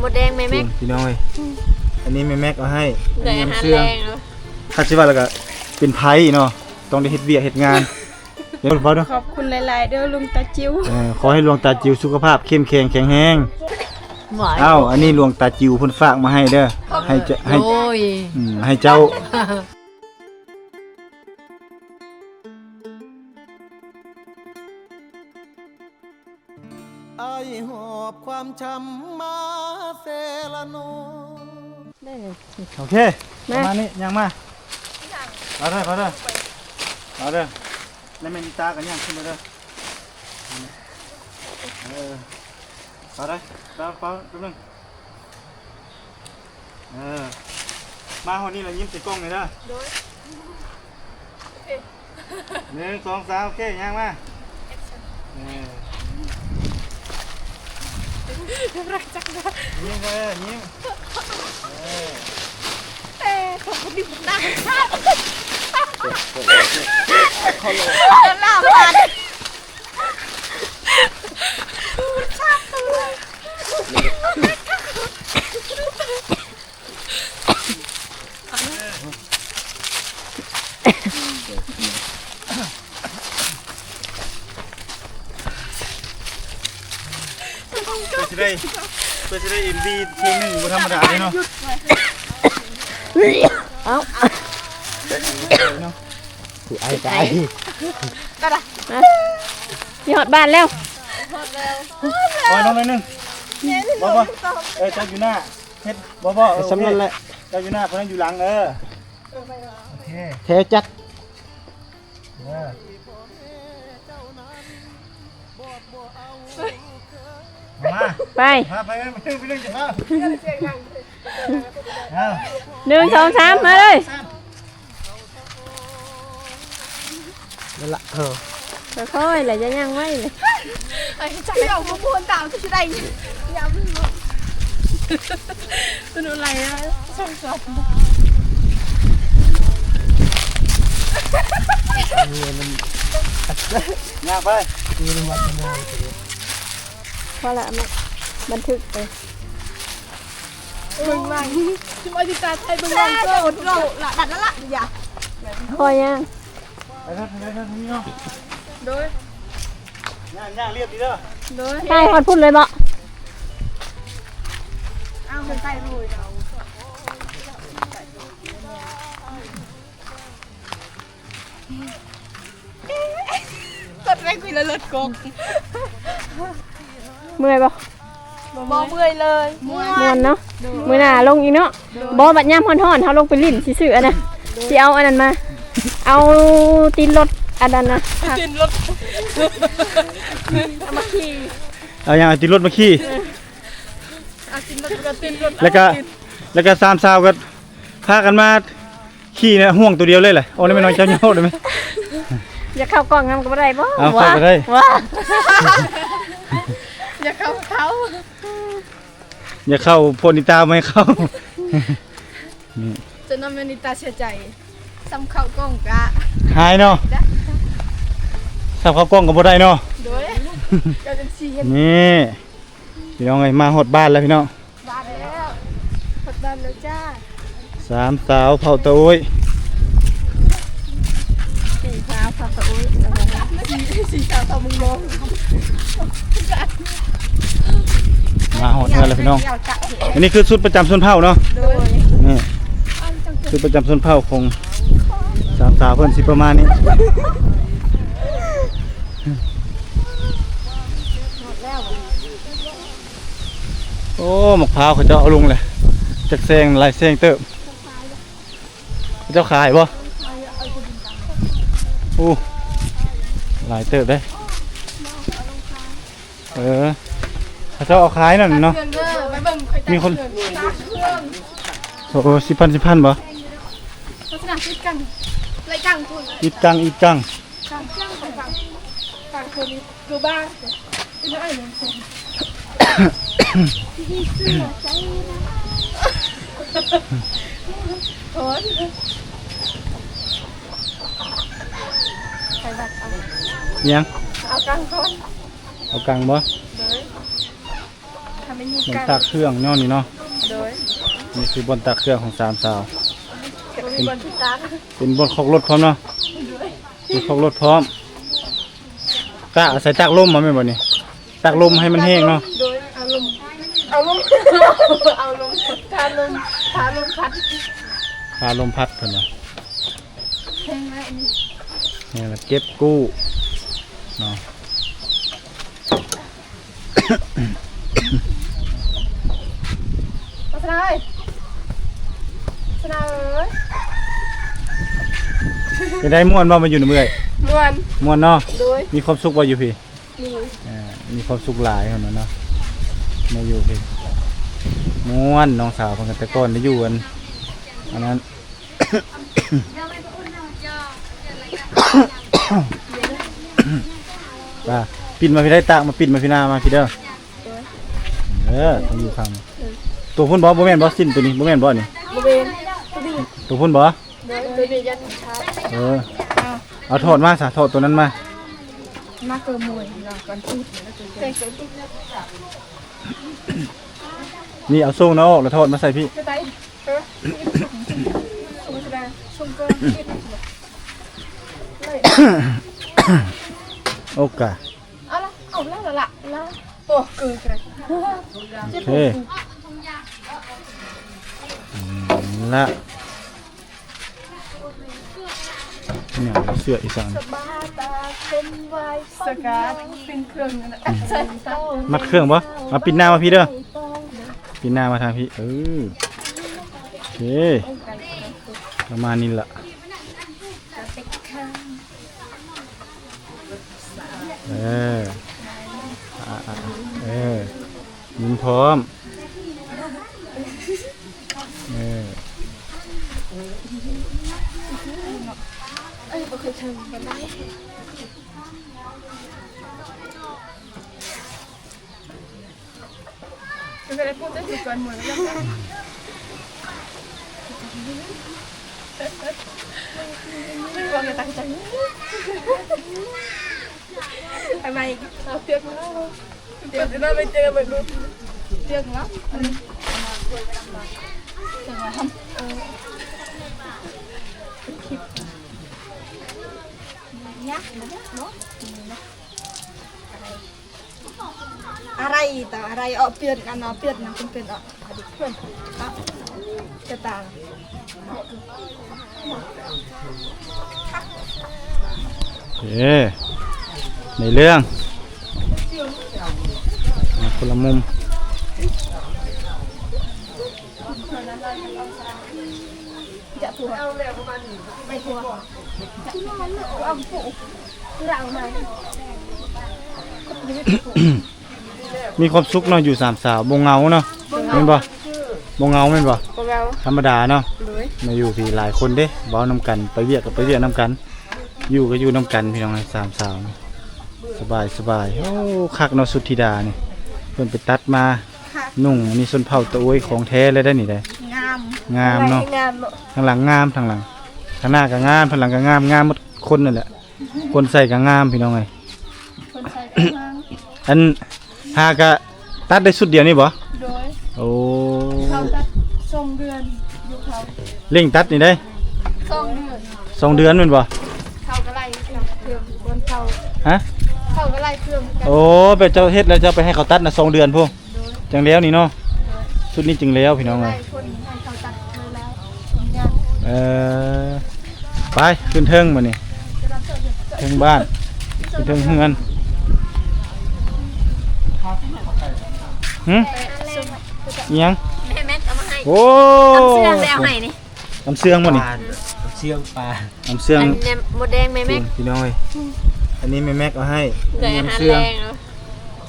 ໝົດແດງແມ່ແມັກ ພີ່ນ້ອງເອີຍ. ອັນນີ້ແມ່ແມັກເອົາໃຫ້ ໄດ້ອາຫານແລງເນາະ. ຄັນຊິວ່າແລ້ວກໍເປັນໄພເນາະ ຕ້ອງໄດ້ເຮັດວຽກເຮັດງານ. ເດີ ຂໍບຄຸນຫຼາຍໆເດີ ຫຼວງຕາຈິວ. ເອີ ຂໍໃຫ້ຫຼວງຕາຈິວສຸຂະພາບເຂັ້ມແຂງແຂງແຮງ. ເອົ້າ ອັນນີ້ຫຼວງຕາຈິວເພິ່ນຝາກມາໃຫ້ເດີ ໃຫ້ເຈົ້າ ໃຫ້ ໂອ້ຍ ອືມ ໃຫ້ເຈົ້າ. ອ້າຍຫອບຄວາມຊ້ຳມາເຊລະໂນ. ໂອເຄ ມາ ປະມານນີ້ ຍ່າງມາ. ເອົາເດີ ເອົາເດີ ເອົາເດີ. ແລ້ວແມ່ນຕາກໍຍ່າງຂຶ້ນມາເດີ. ເອີ ເອົາເດີ ເອົາ ເອົາ ແປັບໜຶ່ງ. ເອີ ມາຮອດນີ້ລະຍິ້ມໃສ່ກ້ອງແດ່ເດີ. ໂດຍ ໂອເຄ ໜຶ່ງ ສອງ ສາມ ໂອເຄ ຍ່າງມາ. ແອັກຊັນ ເອີ ຍິ້ມເດີ ຍິ້ມ ເອີ ແຕ່ຂອງຄົນນີ້ມັນໜັກ. ໜ້າບາດ. ເພື່ອຊິໄດ້ ເພື່ອຊິໄດ້ເອັມວີເພງໜຶ່ງບໍ່ທຳມະດາເດ້ເນາະ. ເອົ້າ ເນາະ ຜູ້ອ້າຍກາຍ ກໍໄດ້ ມາ ຊິຮອດບ້ານແລ້ວ. ຮອດແລ້ວ ໂອ້ຍ ລົງໜ້ອຍໜຶ່ງ. ບໍ່ ບໍ່ ເອີ ເຈົ້າຢູ່ໜ້າ ເຮັດ ບໍ່ ບໍ່ ເອີ ສ່ຳນັ້ນແຫຼະ ໂອເຄ ເຈົ້າຢູ່ໜ້າ ຄົນນັ້ນຢູ່ຫຼັງ. ເອີ ໂອເຄ ແທ້ຈັດ. ເອີ ມາ ໄປ ມາ ໄປ ໄປ ໄປ ໜຶ່ງ ສອງ ສາມ ມາເລີຍ. ນັ້ນລະ ເອີ ຄ່ອຍໆແຫຼະ ຢ່າຍ່າງໄວເລີຍ. ໄອ້ຈັກເຈົ້າບໍ່ພົນຕາມຊິໄດ້ຍາມ ເປັນອະໄລອະ ສົງສານ. ຍ່າງໄປ ພໍລະ ບັນທຶກໄປ. ເບິ່ງຫຼັງ ຊິມາຕິດຕາໄທເບິ່ງຫຼັງ ເຈົ້າ ອດເວົ້າລະ ດັດລະ ຢ່າ ຂໍຍ່າງ ໄປທາງນີ້ເນາະ. ໂດຍ ຍ່າງ ຍ່າງລຽບດີເດີ. ໂດຍ ໄປຮອດພຸ້ນເລີຍບໍ? ອ້າວ ມັນໄປເລີຍ. ກົດໄລຄຸຍລະເລີດກົກ ເມື່ອຍບໍ່? ບໍ່ເມື່ອຍເລີຍ ມ່ວນເນາະ. ມື້ໜ້າລົງອີກເນາະ. ບໍ່ ບັດຍາມຮ້ອນໆ ເຮົາລົງໄປຫຼິ້ນຊື່ໆ ອັນນະ ຊິເອົາອັນນັ້ນມາ ເອົາຕີນລົດ ອັນນັ້ນນະ ຕີນລົດ ເອົາມາຂີ່ ເອົາຫຍັງ ເອົາຕີນລົດມາຂີ່ ເອີ ເອົາຕີນລົດ ແລ້ວກໍຕີນລົດ ແລ້ວກໍ ແລ້ວກໍສາມສາວກໍພາກັນມາ ຂີ່ນະ ຫ່ວງຕົວດຽວເລີຍແຫຼະ. ໂອ້ ນີ້ແມ່ນ້ອງເຈົ້າເຍົາະໄດ້ໄໝ? ຢາກເຂົ້າກ້ອງນຳກໍບໍ່ໄດ້ບໍ? ເອົາ ເຂົ້າກໍໄດ້ ວ້າ ຢາກເຂົ້າ ເຂົ້າ ຢາກເຂົ້າ ພວກນິຕາບໍ່ໃຫ້ເຂົ້າ. ນີ້ ຈະນຳແມ່ນິຕາເສຍໃຈ ສ່ຳເຂົ້າກ້ອງກະຫາຍເນາະ ສ່ຳເຂົ້າກ້ອງກໍບໍ່ໄດ້ເນາະ. ໂດຍ ກໍຈັ່ງຊີ້ ນີ້ ພີ່ນ້ອງເອີຍ ມາຮອດບ້ານແລ້ວພີ່ນ້ອງ. ບ້ານແລ້ວ ຮອດບ້ານແລ້ວຈ້າ. ສາມສາວເຜົ່າຕາໂອ້ຍ ສີ່ສາວເຜົ່າຕາໂອ້ຍ ສີ່ ສີ່ສາວເຜົ່າເມືອງນອງ. ມາຮອດເຮືອນແລ້ວພີ່ນ້ອງ. ອັນນີ້ຄືຊຸດປະຈຳຊົນເຜົ່າເນາະ. ໂດຍ ນີ້ຊຸດປະຈຳຊົນເຜົ່າຂອງສາມສາວເພິ່ນຊິປະມານນີ້. ຮອດແລ້ວ. ໂອ້ ໝາກພ້າວເຂົາເຈົ້າເອົາລົງແຫຼະ ຈັກແຊງ ຫຼາຍແຊງເຕີບ. ເຂົາເຈົ້າຂາຍບໍ່? ໂອ້ ຫຼາຍເຕີບເດ້. ເອີ ເຂົາເຈົ້າເອົາຂາຍນັ້ນເນາະ. ມີຄົນ ໂອ້ ສິບພັນ ສິບພັນບໍ່? ອີກກັງ ອີກກັງ. ຫຍັງ? ເອົາກາງກ່ອນ. ເອົາກັງບໍ່? ໂດຍ ຖ້າແມ່ນຢູ່ ບ່ອນ ກັງ ຕາກເຄື່ອງເນາະນີ້ເນາະ. ໂດຍ ນີ້ຄືບ່ອນຕາກເຄື່ອງຂອງສາມສາວ. ເປັນ ເປັນບ່ອນທີ່ຕາກ ເປັນບ່ອນຄອກລົດພ້ອມເນາະ. ໂດຍ ມີຄອກລົດພ້ອມ. ກະອາໄສຕາກລົມມາແມ່ນບໍ່ນີ້? ຕາກລົມໃຫ້ມັນແຫ້ງເນາະ. ໂດຍ ເອົາລົມ ເອົາລົມ ເອົາລົມ ຖ້າລົມ ຖ້າລົມພັດ ຖ້າລົມພັດເພິ່ນວ່າ. ແຫ້ງແລ້ວນີ້ ແຫ້ງແລ້ວເກັບກູ້ເນາະ. ໂຄສະນາເອີຍ ໂຄສະນາເອີຍ. ເປັນໃດ ມ່ວນບໍ່ມາຢູ່ນຳເອື້ອຍ? ມ່ວນ ມ່ວນເນາະ. ໂດຍ ມີຄວາມສຸກບໍ່ຢູ່ພີ້? ມີ ເອີ ມີຄວາມສຸກຫຼາຍຫັ້ນນະເນາະ ມາຢູ່ພີ້ ມ່ວນ. ນ້ອງສາວເພິ່ນກໍແຕ່ກ່ອນໄດ້ຢູ່ອັນ ອັນນັ້ນ ອ່າ ປິ່ນມາພີ້ໄດ້ ຕາກມາ ປິ່ນມາພີ້ໜ້າມາພີ້ເດີ. ເອີ ຕ້ອງຢູ່ຂ້າງ ເອີ ຕົວພຸ້ນບໍ່? ບໍ່ແມ່ນບໍ່? ສິ້ນຕົວນີ້ບໍ່ແມ່ນບໍ່ນີ້? ບໍ່ແມ່ນ ຕົວນີ້ ຕົວພຸ້ນບໍ່? ໂດຍ ໂດຍ ເອີ ເອົາຖອດມາຊະ ຖອດຕົວນັ້ນມາ ມາເກີມວຍ ກ່ອນ ນີ້ເອົາໂສ້ງນະອອກ ແລ້ວຖອດມາໃສ່ພີ້. ໂອກາ ເອົາລະ ເອົາລະລະລະ ໂອ້ ເກີນໄປ ໂອເຄ ລະ ຫຍັງ ເສື້ອອີສານ ສະບາຕາຄົນວາຍ ສະກາດ ປິ່ນເຄື່ອງນັ້ນນະ ມັດເຄື່ອງບໍ່? ມາປິ່ນໜ້າມາພີ້ເດີ ປິ່ນໜ້າມາທາງພີ້ ເອີ ໂອເຄ ປະມານນີ້ລະ. ເອີ ອ່າ ເອີ ຍິງພ້ອມ ເອີ ເອີ ບໍ່ເຄີຍເຖິງປານໃດ. ກໍໄດ້ປູດໄດ້ສຸກກ່ອນໝູ່ແລ້ວ ມັນບໍ່ໄດ້ຕັ້ງໃຈ ທຳໄມ ເອົາເທືອກມາ ເທືອກມາ ເທືອກມາ ເອີ ຍາກ ມັນຍາກເນາະ. ອາໄຣ ຕາອາໄຣ ເອາະ ປ່ຽນ ອັນ ເນາະ ປ່ຽນ ນຳເປັນ ເປັນ ເອາະ ອາດິດ ເພິ່ນ ເອາະ ຈະຕາ ເອີ ໃນເລື່ອງ ມາຄົນລະມຸມ. ມີຄວາມສຸກເນາະ ຢູ່ສາມສາວ ບໍ່ເຫງົາເນາະ ບໍ່ເຫງົາ ແມ່ນບໍ່? ບໍ່ເຫງົາແມ່ນບໍ່? ບໍ່ເຫງົາ ທຳມະດາເນາະ. ໂດຍ ມາຢູ່ພີ້ຫຼາຍຄົນເດ້ ເວົ້ານຳກັນ ໄປວຽກກໍໄປວຽກນຳກັນ ຢູ່ກໍຢູ່ນຳກັນ ພີ່ນ້ອງ ສາມສາວ ສະບາຍ ສະບາຍ. ໂອ້ ຄັກເນາະ ສຸດທິດານີ້ ເພິ່ນໄປຕັດມາ ນຸ່ງນີ້ຊົນເຜົ່າຕະໂອ້ຍ ຂອງແທ້ເລີຍໄດ໋ນີ້ໄດ໋. ງາມ ງາມເນາະ ງາມເນາະ. ທາງຫຼັງງາມ ທາງຫຼັງ ທາງໜ້າກໍງາມ ທາງຫຼັງກໍງາມ ງາມໝົດຄົນນັ້ນແຫຼະ. ຄົນໃສ່ກໍງາມ ພີ່ນ້ອງເອີຍ ຄົນໃສ່ກໍງາມ. ອັນ ຫາກະຕັດໄດ້ຊຸດດຽວນີ້ບໍ່? ໂດຍ ໂອ້ ເຂົາຕັດສອງເດືອນຢູ່ເຂົາ ເລັ່ງຕັດນີ້ໄດ໋ ສອງເດືອນ ສອງເດືອນແມ່ນບໍ່? ເຂົາກໍໄລ່ເຄື່ອງ ເຄື່ອງບ່ອນເຂົາ ຮະ ເຂົາກໍໄລ່ເຄື່ອງກັນ. ໂອ້ ແບບເຈົ້າເຮັດແລ້ວເຈົ້າໄປໃຫ້ເຂົາຕັດນະ ສອງເດືອນພຸ້ນ ໂດຍ ຈັ່ງແລ້ວນີ້ເນາະ. ໂດຍ ຊຸດນີ້ຈຶ່ງແລ້ວ ພີ່ນ້ອງເອີຍ. ເອີ ໄປຂຶ້ນເທິງບາດນີ້ ເທິງບ້ານ ຂຶ້ນເທິງເຮືອນ. ຫຶ ອີ່ຫຍັງ? ແມ່ແມັກເອົາມາໃຫ້ ໂອ້ ຕຳເຊື່ອງແລ້ວໃຫ້ນີ້ ຕຳເຊື່ອງບໍ່ນີ້? ປາ ຕຳເຊື່ອງປາ ຕຳເຊື່ອງ ອັນນີ້ມົດແດງແມ່ແມັກ ພີ່ນ້ອງເອີຍ. ອັນນີ້ແມ່ແມັກເອົາໃຫ້ ໄດ້ອາຫານແລງ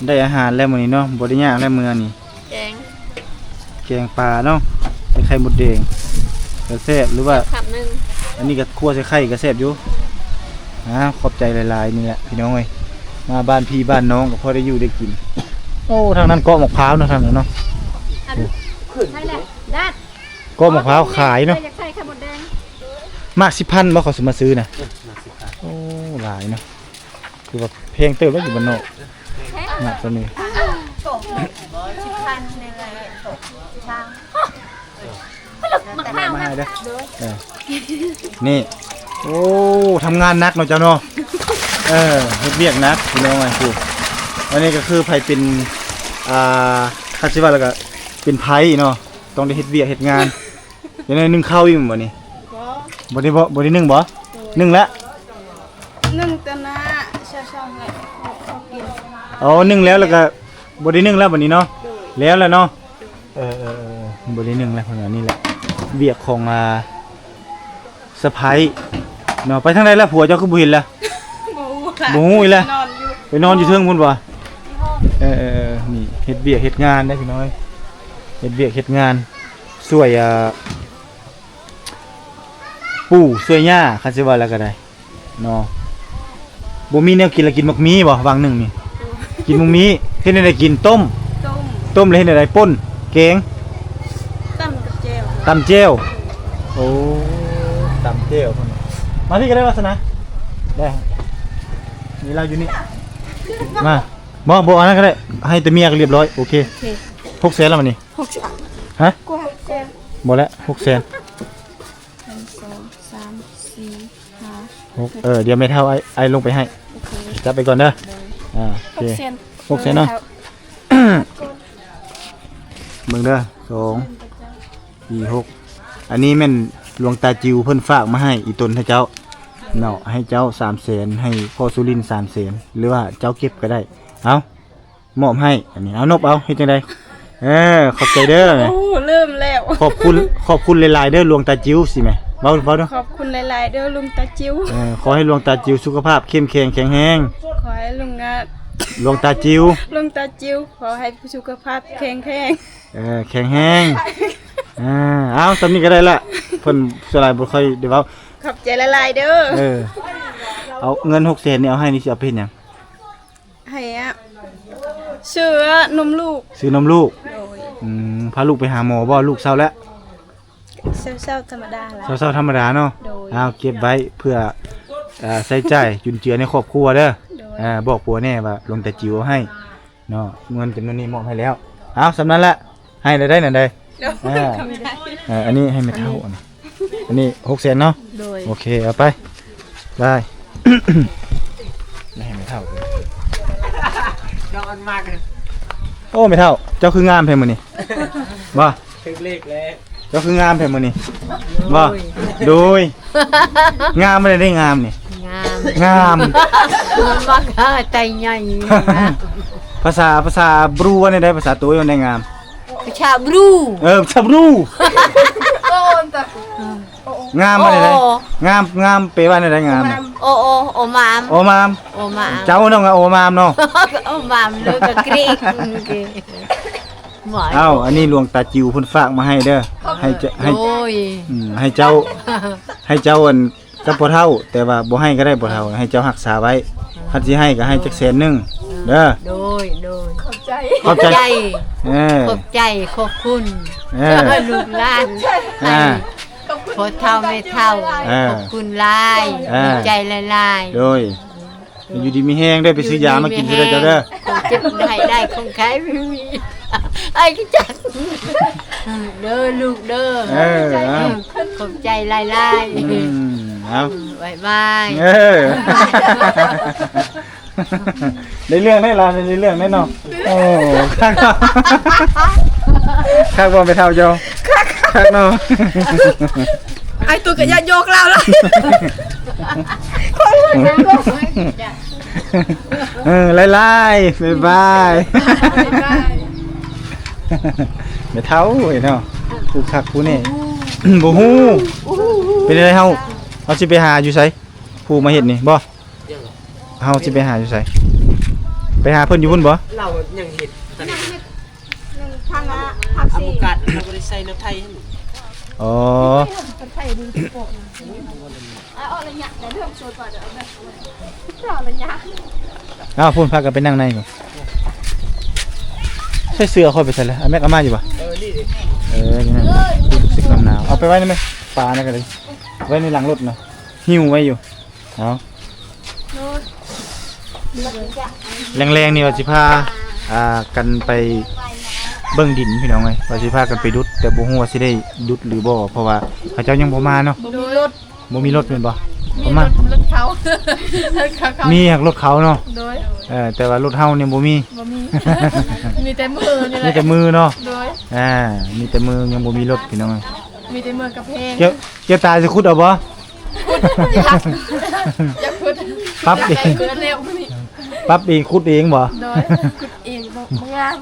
ໄດ້ອາຫານແລ້ວມື້ນີ້ເນາະ ບໍ່ໄດ້ຍາກແລ້ວມື້ນີ້. ແກງ ແກງປາເນາະ ໃສ່ໄຂ່ມົດແດງ ກໍແຊບ ຫຼືວ່າ ຄຳໜຶ່ງ ອັນນີ້ກໍຂົ້ວໃສ່ໄຂ່ກໍແຊບຢູ່. ອ່າ ຂອບໃຈຫຼາຍໆ ນີ້ແຫຼະ ພີ່ນ້ອງເອີຍ ມາບ້ານພີ່ບ້ານນ້ອງກໍພໍໄດ້ຢູ່ໄດ້ກິນ. ໂອ້ ທາງນັ້ນເກາະໝາກພ້າວເນາະ ທາງນັ້ນເນາະ. ອັນ ໃຊ່ແຫຼະ ດາດ ເກາະໝາກພ້າວຂາຍເນາະ. ຢາກໃສ່ໄຂ່ມົດແດງ ໝາກສິບພັນບໍ່ ເຂົາຊິມາຊື້ນະ? ເອີ ໝາກສິບພັນ ໂອ້ ຫຼາຍເນາະ. ຄືວ່າແພງເຕີບແລ້ວ ຢູ່ບ້ານນອກ ແພງ ຫຍັບຊະນີ້ ສິບພັນນີ້ແຫຼະ ຊ່າງ ມາໃຫ້ເດີ ເອີ ນີ້ ໂອ້ ທຳງານໜັກເນາະເຈົ້າເນາະ ເອີ ເຮັດວຽກໜັກພີ່ນ້ອງເອີຍ ຜູ້ ອັນນີ້ກໍຄືໃຜເປັນ ອ່າ ຄັນຊິວ່າແລ້ວກໍເປັນໃພ້ເນາະ ຕ້ອງໄດ້ເຮັດວຽກເຮັດງານ ຈັ່ງໃດ ໜຶ້ງເຂົ້າຢູ່ບໍ່ນີ້? ບໍ່ ບໍ່ໄດ້ ບໍ່ ບໍ່ໄດ້ໜຶ້ງບໍ່? ໜຶ້ງແລ້ວ ໜຶ້ງແຕ່ໜ້າ ເຊົ້າໆ ໃຫ້ເຂົາກິນ ອໍ ໜຶ້ງແລ້ວ ແລ້ວກໍບໍ່ໄດ້ໜຶ້ງແລ້ວບັດນີ້ເນາະ ແລ້ວແຫຼະເນາະ ເອີໆໆ ບໍ່ໄດ້ໜຶ້ງແລ້ວ ເພິ່ນວ່ານີ້ແຫຼະ ວຽກຂອງ ອ່າ ສະໃພ້ເນາະ ໄປທາງໃດລະ ຜົວເຈົ້າຄືບໍ່ເຫັນລະ? ບໍ່ຮູ້ລະ ບໍ່ຮູ້ອີກລະ ນອນຢູ່ ໄປນອນຢູ່ເທິງພຸ້ນບໍ່? ເອີໆໆ ນີ້ເຮັດວຽກເຮັດງານເດ້ພີ່ນ້ອງ ເຮັດວຽກເຮັດງານ ຊ່ວຍ ອ່າ ປູ່ຊ່ວຍຫຍ້າ ຄັນຊິວ່າແລ້ວກໍໄດ້ເນາະ ບໍ່ມີແນວກິນລະກິນໝາກມີບໍ່? ຫວ່າງໜຶ່ງນີ້ ກິນໝາກມີ ເຮັດແນວໃດກິນ? ຕົ້ມ ຕົ້ມ ຕົ້ມແລ້ວເຮັດແນວໃດ? ປົ່ນ ແກງ ຕຳກັບແຈ່ວ ຕຳແຈ່ວ ໂອ້ ຕຳແຈ່ວ ມາພີ້ກໍໄດ້ ວາສະໜາ ໄດ້ ມີລາວຢູ່ນີ້ ມາ ບໍ່ ບໍ່ ອັນນັ້ນກໍໄດ້ ໃຫ້ແຕ່ເມຍກໍລຽບຮ້ອຍ ໂອເຄ ໂອເຄ ຫົກແສນແລ້ວບັດນີ້ ຫົກແສນ ຮະ? ກວ່າ ຫົກແສນ ບໍ່ແຫຼະ ຫົກແສນ ໜຶ່ງ ສອງ ສາມ ສີ່ ຫ້າ ຫົກ ເອີ ດຽວແມ່ເຖົ້າອ້າຍ ອ້າຍລົງໄປໃຫ້ ໂອເຄ ຈັບໄປກ່ອນເດີ ໂດຍ ອ່າ ໂອເຄ ຫົກແສນ ຫົກແສນເນາະ ແມ່ເຖົ້າ ເບິ່ງເດີ ສອງ ສີ່ ຫົກ ອັນນີ້ແມ່ນຫຼວງຕາຈິວເພິ່ນຝາກມາໃຫ້ອີ່ຕົນເຈົ້າເນາະ ໃຫ້ເຈົ້າສາມແສນ ໃຫ້ພໍ່ສຸລິນສາມແສນ ຫຼືວ່າເຈົ້າເກັບກໍໄດ້ ເອົາ ມອບໃຫ້ ອັນນີ້ ເອົາ ນົບເອົາ ເຮັດຈັ່ງໃດ? ເອີ ຂອບໃຈເດີ ໂອ້ ເລີ່ມແລ້ວ ຂອບຄຸນ ຂອບຄຸນຫຼາຍໆເດີ ຫຼວງຕາຈິວ ຊີ້ແມ ເວົ້າ ເວົ້າດູ ຂອບຄຸນຫຼາຍໆເດີ ຫຼວງຕາຈິວ ເອີ ຂໍໃຫ້ຫຼວງຕາຈິວສຸຂະພາບເຂັ້ມແຂງແຂງແຮງ ຂໍໃຫ້ຫຼວງ ຫຼວງຕາຈິວ ຫຼວງຕາຈິວ ຂໍໃຫ້ສຸຂະພາບແຂງແຂງ ເອີ ແຂງແຮງ ເອີ ເອົາ ສ່ຳນີ້ກໍໄດ້ລະ ເພິ່ນສ່ວນຫຼາຍບໍ່ຄ່ອຍໄດ້ເວົ້າ ຂອບໃຈຫຼາຍໆເດີ ເອີ ເອົາເງິນຫົກແສນນີ້ ເອົາໃຫ້ນີ້ ຊິເອົາໄປເຮັດຫຍັງ? ໃຫ້ອະ ຊື້ນມລູກ ຊື້ນມລູກ ໂດຍ ອືມ ພາລູກໄປຫາໝໍບໍ່? ລູກເຊົາແລ້ວ ເຊົາໆ ທຳມະດາລະ ເຊົາໆ ທຳມະດາເນາະ ໂດຍ ເອົາເກັບໄວ້ເພື່ອ ເອີ ໃຊ້ຈ່າຍຈຸນເຈືອໃນຄອບຄົວເດີ ໂດຍ ເອີ ບອກຜົວແດ່ວ່າຫຼວງຕາຈິວເອົາໃຫ້ເນາະ ເງິນຈຳນວນນີ້ມອບໃຫ້ແລ້ວ ເອົາ ສ່ຳນັ້ນແຫຼະ ໃຫ້ໄດ້ນັ້ນໃດ ໂດຍ ເອີ ເອີ ອັນນີ້ໃຫ້ແມ່ເຖົ້າ ອັນນີ້ ອັນນີ້ຫົກແສນເນາະ ໂດຍ ໂອເຄ ເອົາໄປ ໄປ ໃຫ້ແມ່ເຖົ້າ ດອກອັນມາກ ໂອ້ ແມ່ເຖົ້າ ເຈົ້າຄືງາມແທ້ມື້ນີ້ ບໍ່ ຖືກເລກແລ້ວ ເຈົ້າຄືງາມແທ້ມື້ນີ້ ບໍ່ ໂດຍ ໂດຍ ງາມບໍ່ໄດ້ ງາມນີ້ ງາມ ງາມ ມັນມັກຫາໄຕໃຫຍ່ ພາສາ ພາສາບຣູວ່າແນວໃດ? ພາສາໂຕວ່າແນວໃດ? ງາມ ພາສາບຣູ ເອີ ພາສາບຣູ ງາມວ່າແນວໃດ? ໂອ້ ງາມ ງາມແປວ່າແນວໃດ? ງາມນະ ໂອ້ ໂອ້ ໂອ້ ງາມ ໂອ້ ງາມ ໂອ້ ງາມ ເຈົ້າເນາະ ໂອ້ ງາມເນາະ ໂອ້ ງາມ ແລ້ວກໍກຣີກ ເອົ້າ ອັນນີ້ຫຼວງຕາຈິວເພິ່ນຝາກມາໃຫ້ເດີ ໃຫ້ເຈົ້າ ໃຫ້ ໂອ້ຍ ອືມ ໃຫ້ເຈົ້າ ໃຫ້ເຈົ້າ ອັນ ກັບພໍ່ເຖົ້າ ແຕ່ວ່າບໍ່ໃຫ້ກໍໄດ້ພໍ່ເຖົ້າ ໃຫ້ເຈົ້າຮັກສາໄວ້ ຄັນຊິໃຫ້ກໍໃຫ້ຈັກແສນໜຶ່ງເດີ ໂດຍ ໂດຍ ຂອບໃຈ ຂອບໃຈ ຂອບໃຈ ເອີ ຂອບໃຈ ຂອບຄຸນ ເອີ ລູກຫຼານ ອ່າ ໃຫ້ພໍ່ເຖົ້າແມ່ເຖົ້າ ເອີ ຂອບຄຸນຫຼາຍ ເອີ ດີໃຈຫຼາຍໆ ໂດຍ ຢູ່ດີມີແຮງເດີ ໄປຊື້ຢາມາກິນເດີເຈົ້າເດີ ຂອງເຈັບໃຫ້ໄດ້ ຂອງໄຂ້ບໍ່ມີ ອ້າຍກໍຈັກ ເດີລູກເດີ ເອີ ຂອບໃຈຫຼາຍໆ ອືມ ເອົາ ບາຍບາຍ ເອີ ໄດ້ເລື່ອງໄດ້ລາວ ໄດ້ເລື່ອງໄດ້ເນາະ ໂອ້ ຄັກເນາະ ຄັກບໍ່ແມ່ເຖົ້າເຈົ້າ? ຄັກ ຄັກເນາະ ອ້າຍຕຸກກໍຢາກຢອກລາວລະ ເອີ ຫຼາຍໆ ບາຍບາຍ ແມ່ເຖົ້າເອີຍເນາະ ຜູ້ຄັກຜູ້ແນ່ ບໍ່ຮູ້ ເປັນໃດເຮົາ ເຮົາຊິໄປຫາຢູ່ໃສ? ຜູ້ມາເຮັດນີ້ບໍ່? ເຮົາຊິໄປຫາຢູ່ໃສ? ໄປຫາເພິ່ນຢູ່ພຸ້ນບໍ່? ລາວຍັງເຮັດ ຍັງເຮັດ ຍັງພັງອາ ພັກ ອາ ສີ່ ໂອກາດ ເຮົາບໍ່ໄດ້ໃສ່ແນວໄທຫັ້ນ ອໍ ເຮັດໄທດີໂປະນະ ອາ ເອົາລະຍະ ແຕ່ເລື່ອງໂຊນວ່າເດີ ເອົາແບບ ເອົາລະຍະ ອ້າວ ພຸ້ນ ພາກັນໄປນັ່ງໃນພຸ້ນ ໃສ່ເສື້ອຂ້ອຍໄປໃສລະ? ອາ ແມັກເອົາມາຢູ່ບໍ່? ເອີ ນີ້ເດ້ ເອີ ນີ້ນະ ຊິກນ້ຳໜາວ ເອົາໄປໄວ້ນຳແມ່ ປານັ້ນກໍໄດ້ ໄວ້ໃນຫຼັງລົດນະ ຫິ້ວໄວ້ຢູ່ ເອົາ ໂອ້ຍ ແລງໆນີ້ວ່າຊິພາ ອ່າ ກັນໄປເບິ່ງດິນພີ່ນ້ອງເອີຍ ວ່າຊິພາກັນໄປດຸດ ແຕ່ບໍ່ຮູ້ວ່າຊິໄດ້ດຸດຫຼືບໍ່ ເພາະວ່າເຂົາເຈົ້າຍັງບໍ່ມາເນາະ ບໍ່ມີລົດ ບໍ່ມີລົດແມ່ນບໍ່? ມີ ປະມານ ລົດ ລົດເຂົາ ລົດເຂົາ ເຂົາ ມີຫາກລົດເຂົາເນາະ ໂດຍ ເອີ ແຕ່ວ່າລົດເຮົານີ້ບໍ່ມີ ບໍ່ມີ ມີແຕ່ມືນີ້ແຫຼະ ມີແຕ່ມືເນາະ ໂດຍ ອ່າ ມີແຕ່ມື ຍັງບໍ່ມີລົດພີ່ນ້ອງເອີຍ ມີແຕ່ມືກັບແຮງ ກ່ຽວ ກ່ຽວຕາຊິຂຸດເອົາບໍ່? ຂຸດ ຢາກ ຢາກຂຸດ ປັບເອງ ຢາກຂຸດແລ້ວນີ້ ປັບເອງ ຂຸດເອງບໍ່? ໂດຍ ຂຸດເອງ ບໍ່ ບໍ່ງາມ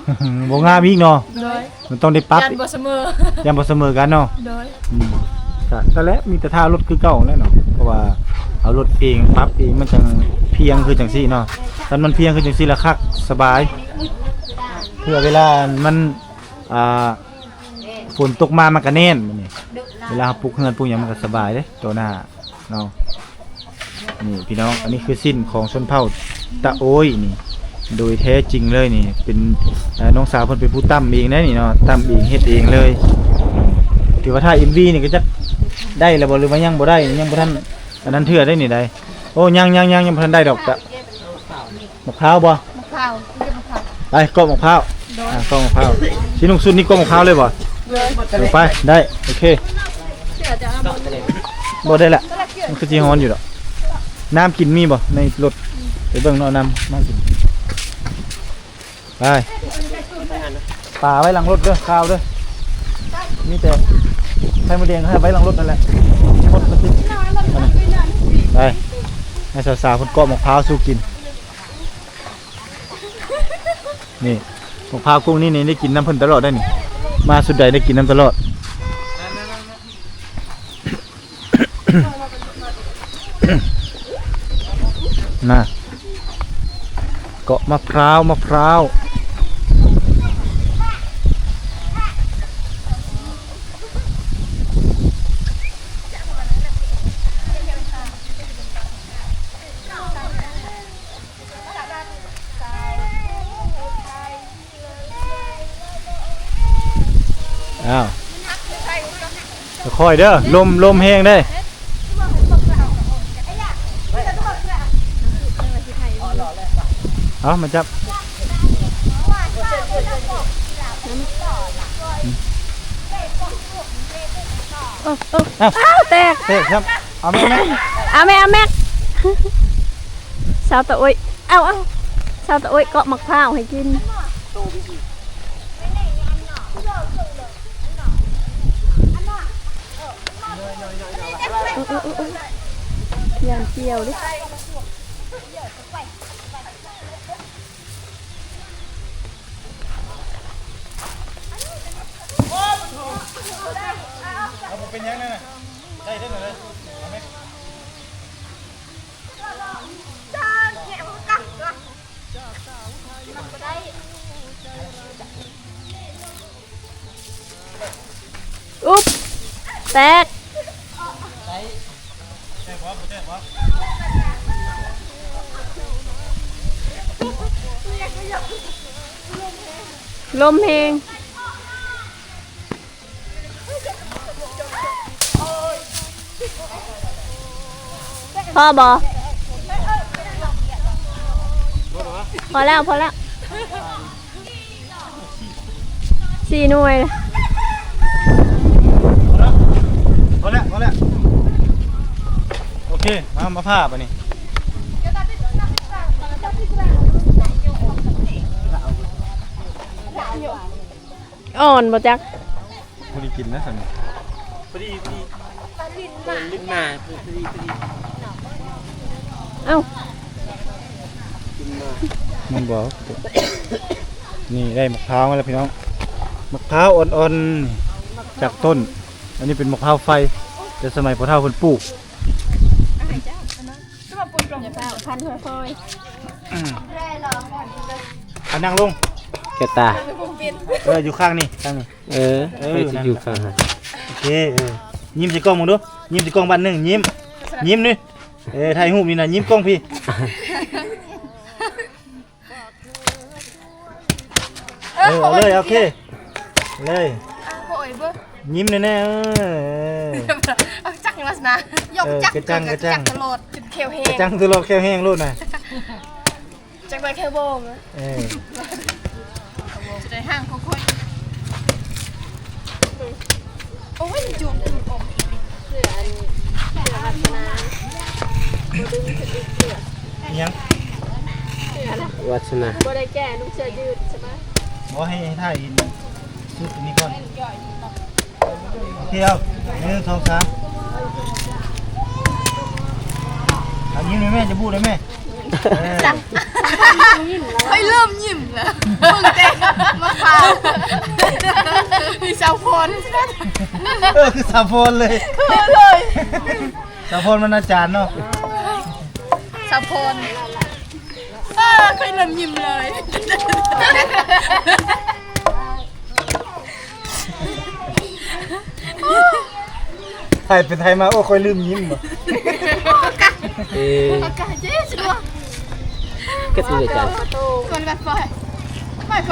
ບໍ່ງາມອີກເນາະ ໂດຍ ມັນຕ້ອງໄດ້ປັບ ຢ້ານບໍ່ສະເໝີ ຢ້ານບໍ່ສະເໝີກັນເນາະ ໂດຍ ອືມ ກະນັ້ນແຫຼະ ມີແຕ່ຖ້າລົດຄືເກົ່າແຫຼະເນາະ ເພາະວ່າເອົາລົດເອງ ປັບເອງ ມັນຈັ່ງພຽງຄືຈັ່ງຊີ້ເນາະ ຄັນມັນພຽງຄືຈັ່ງຊີ້ລະຄັກ ສະບາຍ ເພື່ອເວລາມັນ ອ່າ ຝົນຕົກມາມັນກະແໜ້ນ ບາດນີ້ເວລາເຮົາປຸກເຮືອນປຸກຫຍັງມັນກະສະບາຍເດ້ຕໍ່ໜ້າເນາະ ນີ້ພີ່ນ້ອງ ອັນນີ້ຄືຊິ້ນຂອງຊົນເຜົ່າຕະໂອ້ຍນີ້ ໂດຍແທ້ຈິງເລີຍນີ້ ເປັນ ເອີ ນ້ອງສາວເພິ່ນເປັນຜູ້ຕຳເອງເດ້ນີ້ເນາະ ຕຳເອງເຮັດເອງເລີຍ ຖືວ່າຖ່າຍເອັມວີນີ້ກະຈັກໄດ້ແລ້ວບໍ່ ຫຼືວ່າຍັງບໍ່ໄດ້ ຍັງບໍ່ທັນອັນນັ້ນເທື່ອໄດ໋ນີ້ໄດ໋ ໂອ້ ຍັງໆໆ ຍັງບໍ່ທັນໄດ້ດອກ ກະ ໝາກພ້າວບໍ່? ໝາກພ້າວ ເກັບໝາກພ້າວ ໄປເກາະໝາກພ້າວ ໂດຍ ອ່າ ເກາະໝາກພ້າວ ຊິນຸ່ງຊຸດນີ້ເກາະໝາກພ້າວເລີຍບໍ່? ໂດຍ ເອີ ໄປ ໄດ້ ໂອເຄ ບໍ່ໄດ້ລະ ມັນຄືຊິຮ້ອນຢູ່ດອກ ນ້ຳກິນມີບໍ່ໃນລົດ? ໄປເບິ່ງເນາະ ນ້ຳ ນ້ຳກິນ ໄປ ປາໄວ້ຫຼັງລົດເດີ ຄາວເດີ ມີແຕ່ໄຂ່ມົດແດງໃຫ້ໄວ້ຫຼັງລົດນັ້ນແຫຼະ ໝົດມັນຕິດ ໄປ ໃຫ້ສາວໆເພິ່ນເກາະໝາກພ້າວສູ່ກິນ. ນີ້ ໝາກພ້າວກຸ້ງນີ້ ນີ້ໄດ້ກິນນຳເພິ່ນຕະຫຼອດໄດ໋ນີ້ ມາຊຸດໃດໄດ້ກິນນຳຕະຫຼອດ ມາ ເກາະໝາກພ້າວ ໝາກພ້າວ. ອ້າວ ຄ່ອຍເດີ ລົມ ລົມແຮງເດ້ ເອົາ ມາຈັບ ເອົາ ເອົາ ເອົາ ແຕກ ແຕກ ເອົາແມ່ ເອົາແມ່ ເອົາແມ່ ສາວຕາໂອ້ຍ ເອົາ ເອົາ ສາວຕາໂອ້ຍເກາະໝາກພ້າວໃຫ້ກິນ ເອີ ເອີ ເອີ ເອີ ຢ້ານກ່ຽວເດ້. ເອົາ ບໍ່ເປັນຫຍັງນັ້ນນະ ໄດ້ເດ້ ເອົາແມ່ ອຸບ ແຕກ ລົມແຮງ ພໍບໍ່? ພໍແລ້ວ ພໍແລ້ວ. ສີ່ໜ່ວຍ. ພໍແລ້ວ ພໍແລ້ວ ໂອເຄ ມາ ມາຜ່າບາດນີ້. ອ່ອນບໍ່ຈັກ. ພໍດີກິນນະຊັ້ນ. ພໍດີ ພໍດີ ຫຼິ້ນມາ ພໍດີ ພໍດີ ເອົ້າ ກິນມາ ມັນບໍ່ ນີ້ໄດ້ໝາກພ້າວມາແລ້ວພີ່ນ້ອງ ໝາກພ້າວອ່ອນໆ ຈາກຕົ້ນ ອັນນີ້ເປັນໝາກພ້າວໄຟ ແຕ່ສະໄໝພໍ່ເຖົ້າເພິ່ນປູກ. ພັນຄ່ອຍໆ ອືມ ອ່ະ ນັ່ງລົງ ແກະຕາ ເອີ ຢູ່ຂ້າງນີ້ ຂ້າງນີ້ ເອີ ເອີ ຂ້ອຍຊິຢູ່ຂ້າງຫັ້ນ ໂອເຄ ເອີ ຍິ້ມໃສ່ກ້ອງເບິ່ງດູ ຍິ້ມໃສ່ກ້ອງບາດໜຶ່ງ ຍິ້ມ ຍິ້ມນີ້ ເອີ ຖ່າຍຮູບນີ້ນະ ຍິ້ມກ້ອງພີ້ ເອີ ເອົາເລີຍ ໂອເຄ ເລີຍ ອ່ະ ໂອ້ຍ ເບິ່ງ ຍິ້ມແນ່ໆ ເອີ ເອົາຈັກລັກສະນະ ເອີ ກະຈັງ ກະຈັງ ກະຈັງຕະຫຼອດ ຈົນແຂ້ວແຫ້ງ ກະຈັງຕະຫຼອດ ແຂ້ວແຫ້ງໂລດນະ. ຈັກໄດ້ແຄ່ໂບງ ເອີ ຈະໄດ້ຮ່າງຄ່ອຍໆ ໂອ້ຍ ຈຸກ ເສືອອັນ ເສືອວັດສະນາ ບໍ່ດຶງຂຶ້ນອີກເສືອ ອີຫຍັງ? ເສືອ ວັດສະນາ ບໍ່ໄດ້ແກ່ ນຸ່ງເສືອຢືດສະບາຍ ບໍ່ ໃຫ້ ໃຫ້ຖ່າຍຊຸດນີ້ກ່ອນ. ໂອເຄ ເອົາ ໜຶ່ງ ສອງ ສາມ ເອົາ ຍິ້ມໄດ້ແມ່ ຈະບູດໄດ້ແມ່ ເອີ ຂ້ອຍເລີ່ມຍິ້ມແລ້ວ ເບິ່ງແຕ່ມະຂາມ ມີສາວພອນ ເອີ ຄືສາວພອນເລີຍ ຄືເລີຍ ສາວພອນມັນອາຈານເນາະ ສາວພອນ ເອີ ຂ້ອຍເລີ່ມຍິ້ມເລີຍ. ຖ່າຍໄປຖ່າຍມາ ໂອ້ ຂ້ອຍລືມຍິ້ມ ເອີ ກະຕິອາຈານ ມັນແບບ ໄປ ໄປ ໄປ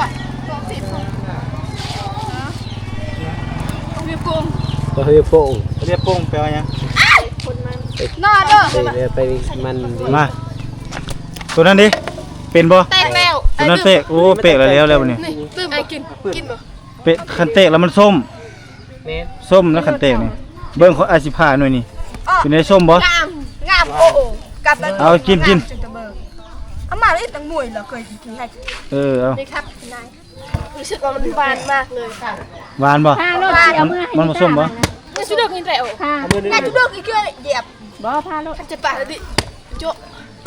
ເວໂກງ ໄປເວໂກງ ເວໂກງແປວ່າຫຍັງ? ໜ້າເດີ ໄປ ໄປມັນ ມາ ໂຕນັ້ນເດ ເປັນບໍ່? ແຕກແລ້ວ ໂຕນັ້ນແຕກ ໂອ້ ແປກແລ້ວ ແລ້ວບັດນີ້ ນີ້ ຕື່ມ ກິນ ກິນບໍ່? ເປະ ຄັນແຕກແລ້ວມັນສົ້ມ ແມ່ນ ສົ້ມນະຄັນແຕກນີ້ ເບິ່ງ ຂ້ອຍອາດຊິຜ່າໜ່ວຍນີ້ ເປັນໄດ ສົ້ມບໍ່? ງາມ ງາມ ໂອ້ ກັບ ເອົາ ກິນ ກິນ ເອົາມາເລີຍ ຕັງໝວຍລະເຄີຍກິນໃຫ້ ເອີ ເອົາ ນີ້ຄັບ ນາຍ ຮູ້ສຶກວ່າມັນຫວານມາກເລີຍ ຫວານບໍ່? ມັນບໍ່ສົ້ມບໍ່? ຊິເດີກນີ້ແຫຼະ ນາຍ ຊິເດີກອີກເທື່ອ ຢຽບ ບໍ່ ພາໂລດ ຄັນຈະປາກເລີຍ ໂຈະ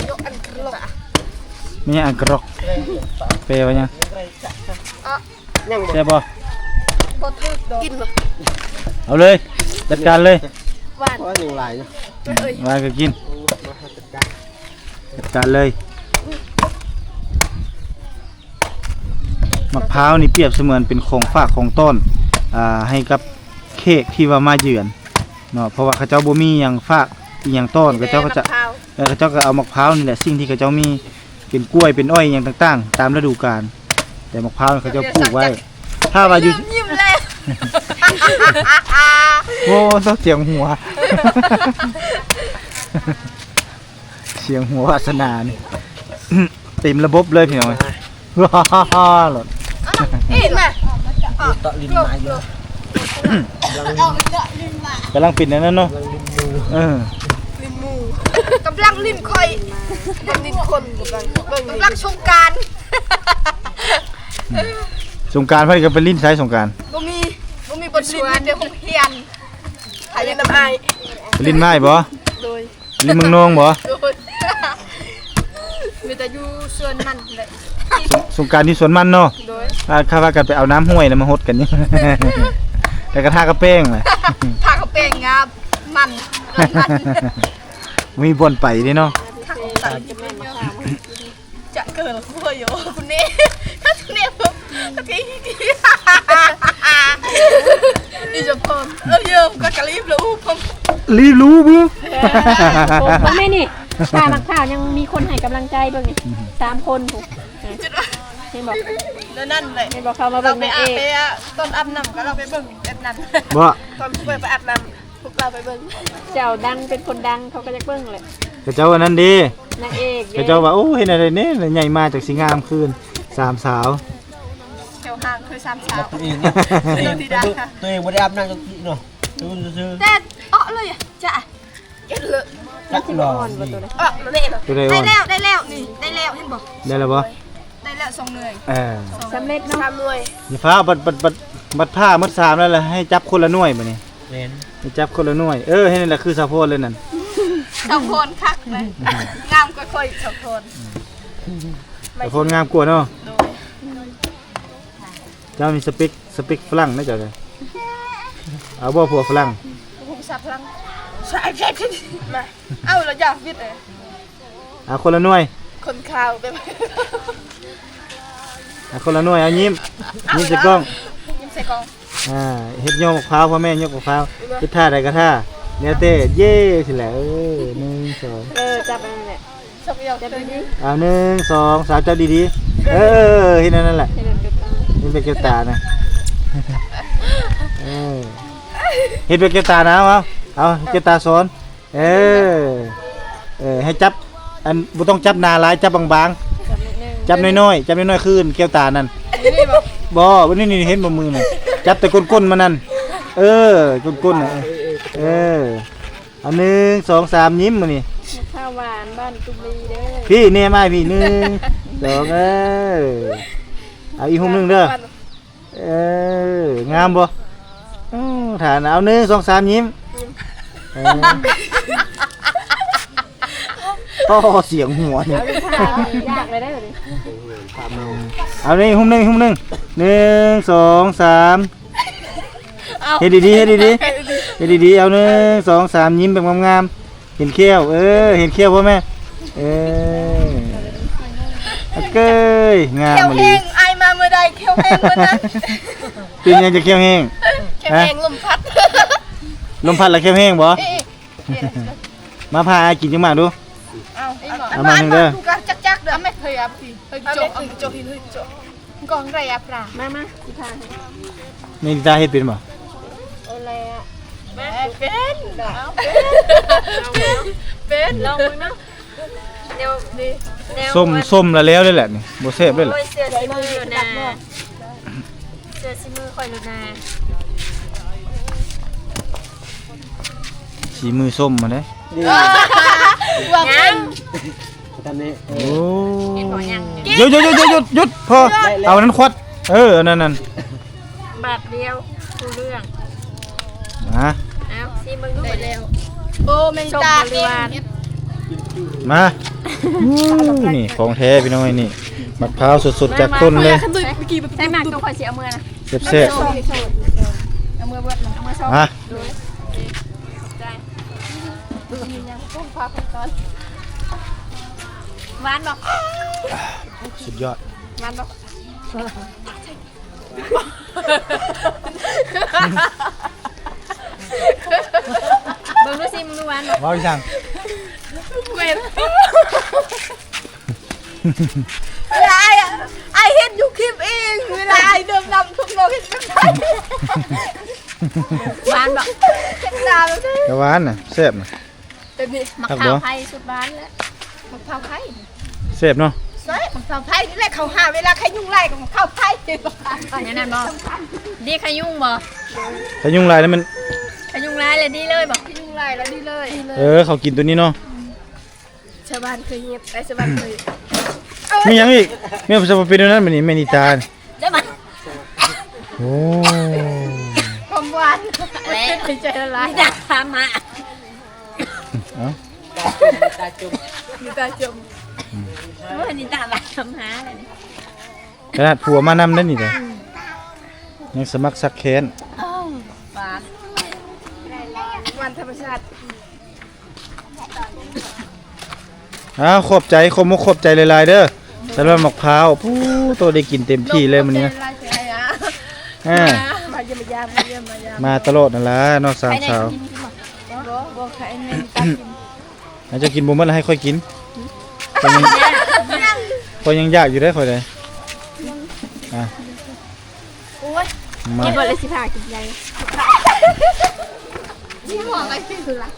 ໂຈະ ອັນກະຣອກ ແມ່ນຫຍັງ ອັນກະຣອກ ແປວ່າຫຍັງ? ແຊບບໍ່? ບໍ່ຖືກດອກ ກິນບໍ່? ເອົາເລີຍ ຈັດການເລີຍ ຫວານ ໂອ້ຍ ຍັງຫຼາຍຢູ່ ເອີຍ ຫວານກໍກິນ ຈັດການເລີຍ ໝາກພ້າວນີ້ປຽບສະເໝືອນເປັນຂອງຝາກຂອງຕ້ອນ ອ່າ ໃຫ້ກັບແຂກທີ່ວ່າມາເຢືອນເນາະ ເພາະວ່າເຂົາເຈົ້າບໍ່ມີຫຍັງຝາກອີ່ຫຍັງຕ້ອນ ເຂົາເຈົ້າກໍຈະ ເອີ ເຂົາເຈົ້າກໍເອົາໝາກພ້າວນີ້ແຫຼະ ສິ່ງທີ່ເຂົາເຈົ້າມີ ເປັນກ້ວຍ ເປັນອ້ອຍ ອີ່ຫຍັງຕ່າງໆ ຕາມລະດູການ ແຕ່ໝາກພ້າວເຂົາເຈົ້າປູກໄວ້ ຖ້າວ່າຢູ່ ຍິ້ມແລ້ວ ໂອ້ ສຽງຫົວ ສຽງຫົວວາສະໜານີ້ ເຕັມລະບົບເລີຍພີ່ນ້ອງ ໂລດ ເຫັນໄໝ? ເຕາະຫຼິ້ນມາຢູ່ ກຳລັງເປັນອັນນັ້ນເນາະ ເອີ ຫຼິ້ນໝູ່ ກຳລັງຫຼິ້ນຂ້ອຍ ກຳລັງຫຼິ້ນຄົນ ກຳລັງ ກຳລັງສົງການ ສົງການ ເພິ່ນກໍໄປຫຼິ້ນໃສສົງການ? ບໍ່ມີ ບໍ່ມີບ່ອນຫຼິ້ນ ມີແຕ່ໂຮງຮຽນ ໄປຫຼິ້ນນຳອ້າຍ ໄປຫຼິ້ນນຳອ້າຍບໍ່? ໂດຍ ຢູ່ເມືອງນອງບໍ່? ໂດຍ ມີແຕ່ຢູ່ສວນມັນແຫຼະ ສົງ ສົງການຢູ່ສວນມັນເນາະ ໂດຍ ອ່າ ຂ້າພາກັນໄປເອົານ້ຳຫ້ວຍແລ້ວມາຫົດກັນນີ້ ແລ້ວກໍທາກະແປ້ງແຫຼະ ທາກະແປ້ງງາມ ມັນ ມັນ ມີບ່ອນໄປເດ້ເນາະ ທາກະແປ້ງ ຈະເກີດຫົວຢູ່ ຄຸນເນ ຄຸນເນ ໂອເຄ ອີ່ເຈົ້າຂອງ ເອີ ເອີ ກໍກະລີບລະອູ ລີບລະອູ ເບິ່ງແມ່ນີ້ ຕາໝາກພ້າວຍັງມີຄົນໃຫ້ກຳລັງໃຈເບິ່ງນີ້ ສາມຄົນພຸ້ນ ເຫັນບໍ່ ແນວນັ້ນແຫຼະ ເຫັນບໍ່ ເຂົາມາເບິ່ງນາງເອກ ຕອນອາບນ້ຳກໍລາວໄປເບິ່ງແບບນັ້ນ ບໍ່ ຕອນຂ້ອຍໄປອາບນ້ຳ ພວກລາວໄປເບິ່ງ ເຈົ້າດັງເປັນຄົນດັງ ເຂົາກໍຢາກເບິ່ງແຫຼະ ເຂົາເຈົ້າອັນນັ້ນເດ້ ນາງເອກເດ້ ເຂົາເຈົ້າວ່າ ໂອ້ ເຮັດແນວໃດແດ່ ໃຫຍ່ມາຈັກຊິງາມຄືນ ສາມສາວ ແຖວຫ່າງຄືສາມສາວ ຕົວເອງເນາະ ຕົວເອງ ຕົວເອງບໍ່ໄດ້ອາບນ້ຳຈັກທີເນາະ ຊື່ໆ ແຕ່ເອາະເລີຍ ຈະ ເກັດເລີຍ ຈັກ ມັນຊິບໍ່ອ່ອນບໍ່ຕົວນີ້ ເອາະ ຕົວໃດອ່ອນ ໄດ້ແລ້ວ ໄດ້ແລ້ວ ນີ້ ໄດ້ແລ້ວ ເຫັນບໍ່? ໄດ້ແລ້ວບໍ່? ໄດ້ແລ້ວສອງໜ່ວຍ ເອີ ສຳເລັດເນາະ ສາມໜ່ວຍ ຢ່າຟ້າວ ບັດ ບັດ ບັດ ບັດຜ່າໝົດສາມແລ້ວລະ ໃຫ້ຈັບຄົນລະໜ່ວຍບາດນີ້ ແມ່ນ ໃຫ້ຈັບຄົນລະໜ່ວຍ ເອີ ເຮັດນັ້ນລະຄືສາວພອນເລີຍນັ້ນ ສາວພອນຄັກເລີຍ ງາມກວ່າຂ້ອຍສາວພອນ ສາວພອນງາມກວ່າເນາະ ໂດຍ ເຈົ້າມີສະເປັກ ສະເປັກຝຣັ່ງນະເຈົ້ານະ ເອົາບໍ່ຜົວຝຣັ່ງ ຜູ້ສາວຝຣັ່ງ ມາ ເອົາລະຢ່າວິດເອີຍ ເອົາຄົນລະໜ່ວຍ ຄົນຂາວແບບ ເອົາຄົນລະໜ່ວຍ ເອົາຍິ້ມ ຍິ້ມໃສ່ກ້ອງ ຍິ້ມໃສ່ກ້ອງ ອ່າ ເຮັດຍົກໝາກພ້າວ ພໍ່ແມ່ຍົກໝາກພ້າວ ເຮັດທ່າໃດກໍທ່າ ແນວແຕ່ ເຢ້ ຊີ້ແຫຼະ ເອີ ໜຶ່ງ ສອງ ເອີ ຈັບອັນນັ້ນແຫຼະ ຈັບດີໆ ເອົາ ໜຶ່ງ ສອງ ສາມ ຈັບດີໆ ເອີ ເຮັດອັນນັ້ນແຫຼະ ເຮັດແບບເກັບຕານະ ເອີ ເຮັດແບບເກັບຕານະ ເອົາ ເອົາ ເກັບຕາສອນ ເອີ ເອີ ໃຫ້ຈັບ ອັນ ບໍ່ຕ້ອງຈັບໜາຫຼາຍ ຈັບບາງໆ ຈັບນິດໜຶ່ ຈັບນ້ອຍໆ ຈັບນ້ອຍໆ ຄືແກ້ວຕານັ້ນ. ນີ້ບໍ່? ບໍ່ ນີ້ ນີ້ ເຫັນບໍ່ມືນັ້ນ? ຈັບແຕ່ກົ້ນໆ ມັນນັ້ນ. ເອີ ກົ້ນໆ ນະ. ເອີ ເອີ ເອີ ເອີ ເອົາ ໜຶ່ງ ສອງ ສາມ ຍິ້ມ ມື້ນີ້. ມະພ້າວຫວານບ້ານຕຸລີເດີ. ພີ້ ແນມອ້າຍ ພີ້ ໜຶ່ງ ສອງ ເອີ ເອົາອີກຮູບໜຶ່ງເດີ. ເອີ ງາມບໍ່? ໂອ້ ທ່ານ ເອົາ ໜຶ່ງ ສອງ ສາມ ຍິ້ມ. ຍິ້ມ ເອີ ໂອ້ ສຽງຫົວນີ້ ເອົາ ຍາກເລີຍເດີ. ເອົານີ້ ຮູບໜຶ່ງ ຮູບໜຶ່ງ ໜຶ່ງ ສອງ ສາມ. ເອົາ ເຮັດດີໆ ເຮັດດີໆ ເຮັດດີໆ. ເອົາ ໜຶ່ງ ສອງ ສາມ ຍິ້ມແບບງາມໆ. ເຫັນແຂ້ວ ເອີ ເຫັນແຂ້ວບໍ່ແມ່? ເອີ ອາເກີຍ ງາມອີ່ຫຼີ. ແຂ້ວແຫ້ງ ອ້າຍມາເມື່ອໃດແຂ້ວແຫ້ງເມື່ອນັ້ນ. ເປັນຫຍັງຈັ່ງແຂ້ວແຫ້ງ? ແຂ້ວແຫ້ງ ຮະ? ລົມພັດ ລົມພັດລະແຂ້ວແຫ້ງບໍ່? ເອີ ມາພາອ້າຍກິນຈັກໝາກດູ. ເອົາ ເອົາ ເອົາໝາກໜຶ່ງເດີ. ຈັກໆ ເດີ ເອົາແມ່ ເຮີຍ ເອົາພີ້ ເຮີຍ ເອົາແມ່ ໂຈະ ເອົາພີ້ ໂຈະ ເຮີຍ ໂຈະ. ກອງໄດ້ອະປາ ມາ ມາ ຊິພາໃຫ້. ເມລິຕາເຮັດເປັນບໍ່? ໂອແລະ ເປັນ ເປັນ ເປັນ ເປັນ ລອງເບິ່ງເນາະ. ແນວ ນີ້ ແນວ ສົ້ມ ສົ້ມລະແລ້ວເລີຍແຫຼະນີ້ ບໍ່ແຊບເລີຍແຫຼະ. ໂອ້ຍ ເຊື່ອສີມືໂລດນາ ເຊື່ອສີມືຂ້ອຍໂລດນາ. ສີມືສົ້ມຫັ້ນເດ້. ງາມ ໂອ້ ເຫັນບໍ່ຍັງ? ຢຸດ ຢຸດ ຢຸດ ພໍ ເອົາອັນນັ້ນຂວັດ. ເອີ ອັນນັ້ນ ນັ້ນ ບາດດຽວຮູ້ເລື່ອງ. ມາ ເອົາ ຊີມເບິ່ງດູ. ໄດ້ແລ້ວ. ໂອ້ ແມ່ນຕາ ມາ ອູ້ ນີ້ຂອງແທ້ພີ່ນ້ອງ. ນີ້ໝາກພ້າວສົດໆ ຈາກຕົ້ນເລີຍ. ໃສ່ໝາກຕົວຂ້ອຍຊິເອົາເມືອນະ. ແຊບໆ ເອົາເມືອເບິດ ເອົາເມືອຊອກ. ມາ ໂດຍ ຂອບໃຈ. ຫວານບໍ່? ສຸດຍອດ. ຫວານບໍ່? ເບິ່ງດູຊິ ເບິ່ງດູ ຫວານບໍ່? ເວົ້າອີ່ຫຍັງ? ເວລາອ້າຍ ອ້າຍເຮັດຢູ່ຄລິບເອງ ເວລາອ້າຍດື່ມນ້ຳທຸກນ້ອງເຮັດແບບໃດ? ຫວານບໍ່? ເຮັດໜ້າແບບໃດ? ກະຫວານນະ ແຊບນະ. ແບບນີ້ ໝາກພ້າວໄຜ່ສຸດຫວານແຫຼະ. ໝາກພ້າວໄຜ່ ແຊບເນາະ. ແຊບ ໝາກພ້າວໄຜ່ນີ້ແຫຼະ ເຂົາຫາເວລາຂະຍຸງຫຼາຍກະໝາກພ້າວໄຜ່. ແນວນັ້ນບໍ່? ດີຂະຍຸງບໍ່? ຂະຍຸງຫຼາຍແລ້ວມັນ ຂະຍຸງຫຼາຍແລ້ວດີເລີຍບໍ່? ຂະຍຸງຫຼາຍແລ້ວດີເລີຍ. ເອີ ເຂົາກິນໂຕນີ້ເນາະ. ຊາວບ້ານເຄີຍເຮັດ ໄອ້ຊາວບ້ານເຄີຍ. ມີຫຍັງອີກ? ແມ່ນບໍ່ເປັນແນວນັ້ນບັດນີ້ ແມ່ນອີຕາ. ໂອ້ ຄວາມຫວານ ແລະ ໃຈລະລາຍ ມີຕາມາ. ເອົ້າ ຕາຈຸ່ມ ຕາຈຸ່ມ ມີຕາຈຸ່ມ. ອືມ ໂອ້ຍ ນີ້ຕາບາດທຳຫາແລ້ວນີ້. ຂະໜາດຜົວມານຳໄດ້ນີ້ເດ້ ຍັງສະໝັກສັກແຄ້ນ. ເອົ້າ ຫວານ ຫວານທຳມະຊາດ. ອ້າວ ຂອບໃຈ ຂອບມຸກຂອບໃຈຫຼາຍໆເດີ ສຳລັບໝາກພ້າວ. ປູ້ ໂຕໄດ້ກິນເຕັມທີ່ເລີຍມື້ນີ້ນະ. ອ່າ ມາຢ້ຽມມາຢາມ ມາຢ້ຽມມາຢາມ ມາຕະຫຼອດນັ້ນລະເນາະ ສາມສາວ. ບໍ່ ບໍ່ ຂ້ອຍແມ່ນບໍ່ກ້າກິນ. ອາດຈະກິນບໍ່ໝົດ ໃຫ້ຂ້ອຍກິນ. ຂ້ອຍຍັງ ຂ້ອຍຍັງຢາກຢູ່ເດ້ ຂ້ອຍເດ້. ອ່າ ໂອ້ຍ ມາ ກິນເບິດແລ້ວຊິພາກິນໃຫຍ່. ຊິຫອມໄປຄືລະ.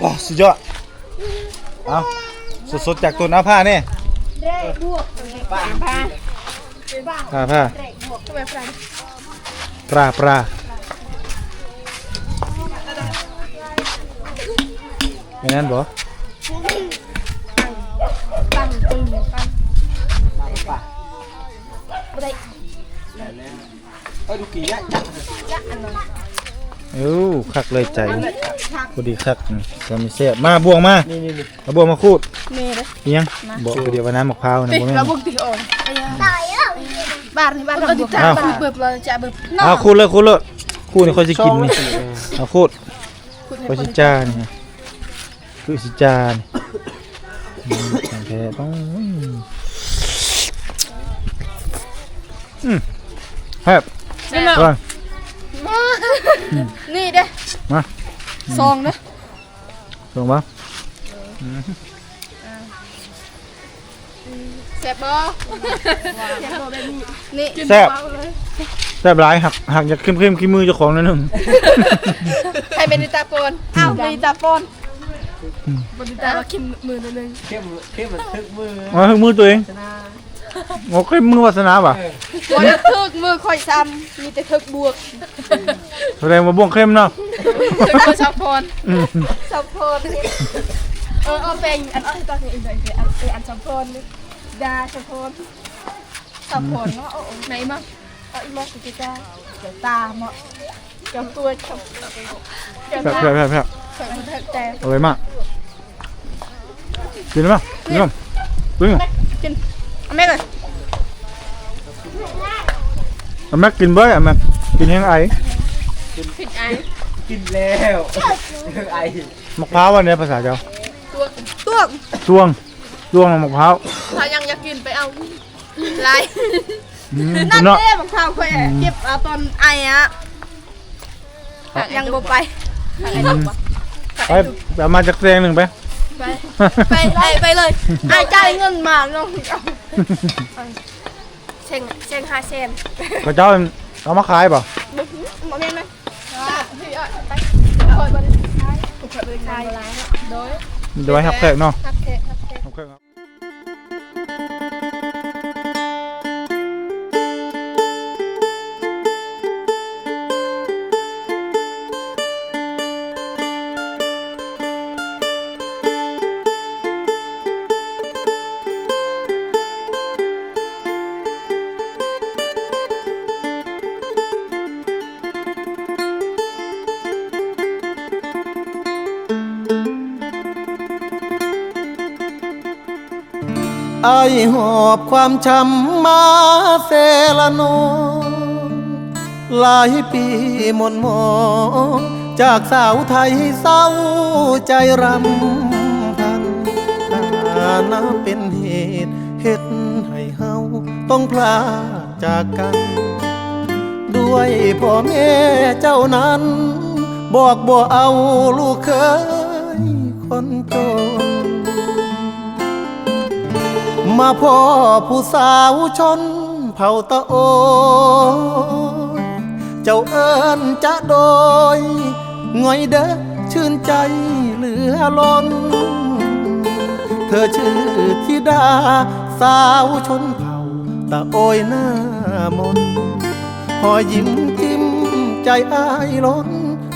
ວ້າ ສຸດຍອດ. ເອົາ ສົດໆຈາກຕົ້ນ. ເອົາ ຜ່າແດ່ ຜ່າ ຜ່າ ຜ່າ ຜ່າ. ປາ ປາ ແມ່ນນັ້ນບໍ່? ເອີ ຄັກເລີຍໃຈ ພໍດີຄັກ. ອືມ ແຊບ ແຊບ. ມາ ບ່ວງມາ ນີ້ໆໆ ເອົາບ່ວງມາຂູດ. ແມ່ເດ້ ອີຫຍັງ? ມາ ບອກໄປດຽວວ່ານ້ຳໝາກພ້າວນະ ບໍ່ແມ່ນ ເອົາບ່ວງຕິອອກ. ບາດນີ້ ບາດນີ້ ເອົາ ຂູດເລີຍ ຂູດເລີຍ. ຂູດນີ້ຂ້ອຍຊິກິນນີ້ ເອົາຂູດ ຂ້ອຍຊິຈ່ານີ້ ຄືຊິຈານ ຂອງແທ້. ອືມ ແຊບ ແຊບ. ນີ້ເດ້ ມາ ສອງເດີ ສອງບໍ່? ແຊບບໍ່? ແຊບບໍ່ແບບນີ້? ນີ້ ແຊບ ກິນເບົາເລີຍ. ແຊບຫຼາຍ ຫາກ ຫາກຢາກເຄັມໆ ຂີ້ມືເຈົ້າຂອງໜ້ອຍໜຶ່ງ. ໃຫ້ເມນິຕາປ້ອນ. ອ້າວ ເມນິຕາປ້ອນ. ອືມ ບໍ່ໄດ້ຕາວ່າເຄັມມືໜ້ອຍໜຶ່ງ. ເຄັມ ເຄັມມັນຖືກມື. ອໍ ຖືກມືຕົວເອງ. ໂອ້ ເຄັມມືວາສະໜາຫວາ? ເອີ ບໍ່ໄດ້ຖືກມືຂ້ອຍຊ້ຳ ມີແຕ່ຖືກບວກ. ສະແດງວ່າບວກເຄັມເນາະ. ຖືກມືສາວພອນ. ອືມ ສາວພອນ. ເອີ ເອົາແປງ ອັນ ເອົາໃຫ້ຕາເອງ ອັນ ເອີ ອັນສາວພອນນີ້ ດາສາວພອນ. ສາວພອນເນາະ. ໂອ້ ໂອ້ ໄໝມາ ເອົາອີ່ມາສະກິດຕາ ເຈົ້າຕາເມາະ ເຈົ້າຕົວ ເຈົ້າ ເຈົ້າຕາ. ແຊບໆໆໆ. ຂ້ອຍບໍ່ເຖິກແຕ່ ອະຮ່ອຍມາກ. ກິນມາ ກິນມາ ກິນມາ. ກິນ ເອົາແມັກເລີຍ. ເອົາແມັກກິນເບີດ ເອົາແມັກກິນແຮງໄອ. ກິນໄອ ກິນແລ້ວໄອ. ໝາກພ້າວວ່າແນວພາສາເຈົ້າ? ຕົວງ ຕົວງ ຕົວງ ຕົວງໝາກພ້າວ. ຖ້າຍັງຢາກກິນໄປເອົາ. ຫຼາຍ. ອືມ ນັ້ນເດ້ ເນາະ ບັກຂາມຂ້ອຍ ອືມ ເກັບເອົາຕອນໄອອະ. ຍັງບໍ່ໄປ. ອືມ ໄປ ໄປເອົາມາຈັກແຊງໜຶ່ງໄປ. ໄປ ໄປ ໄປ ໄປເລີຍ. ອ້າຍຈ່າຍເງິນມາເນາະ. ແຊງ ແຊງຫ້າແສນ. ເຂົາເຈົ້າເອົາມາຂາຍບໍ່? ບໍ່ ບໍ່ແມ່ນນະ. ໂດຍ ມີແຕ່ໄວ້ຮັບແຂກເນາະ. ຮັບແຂກ ຮັບແຂກ ຮັບແຂກ. ອ້າຍຫອບຄວາມຊ້ຳມາເຊລະນອງ ຫຼາຍປີໝົນໝອງ ຈາກສາວໄທເສົ້າໃຈຣຳພັນ ຖານະເປັນເຫດເຮັດໃຫ້ເຮົາຕ້ອງພລາກ ຈາກກັນ ດ້ວຍພໍ່ແມ່ເຈົ້ານັ້ນ ບອກບໍ່ເອົາລູກເຂີຍຄົນຈົນ ມາພໍ້ຜູ້ສາວຊົນເຜົ່າຕະໂອຍ ເຈົ້າເອີ້ນຈະໂດຍ ງ່ອຍເດີ ຊື່ນໃຈເຫຼືອລົ້ນ ເທີຊື່ທິດາສາວຊົນເຜົ່າຕະໂອຍໜ້າມົນ ຮອຍຍິ້ມຈິ້ມໃຈອ້າຍລົ້ນ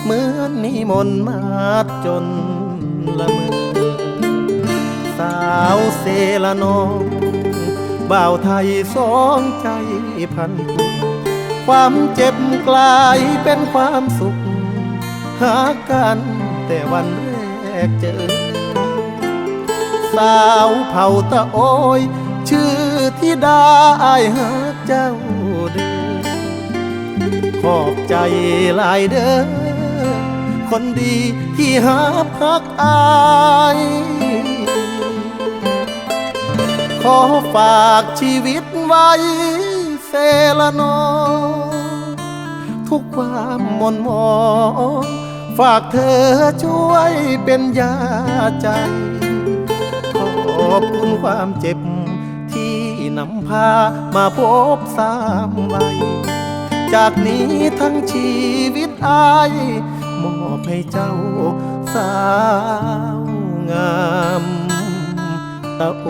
ເໝືອນມີມົນມາດຈົນລະເມີ ສາວເຊລະນອງ ບ່າວໄທສອງໃຈພັນຜູກ ຄວາມເຈັບກລາຍເປັນຄວາມສຸກ ຮັກກັນແຕ່ວັນແລກເຈີ ສາວເຜົ່າຕະໂອຍ ຊື່ທິດາ ອ້າຍຮັກເຈົ້າເດີ ຂອບໃຈຫຼາຍເດີ ຄົນດີທີ່ຮັບຮັກອ້າຍ ຂໍຝາກຊີວິດໄວ້ ເຊລະນອງ ທຸກຄວາມໝົນໝອງ ຝາກເທີຊ່ວຍເປັນຢາໃຈ ຂອບຄຸນຄວາມເຈັບ ທີ່ນຳພາມາພົບຊ້ຳໄວ້ ຈາກນີ້ທັງຊີວິດອ້າຍ ມອບໃຫ້ເຈົ້າສາວງາມ ຕະໂອ.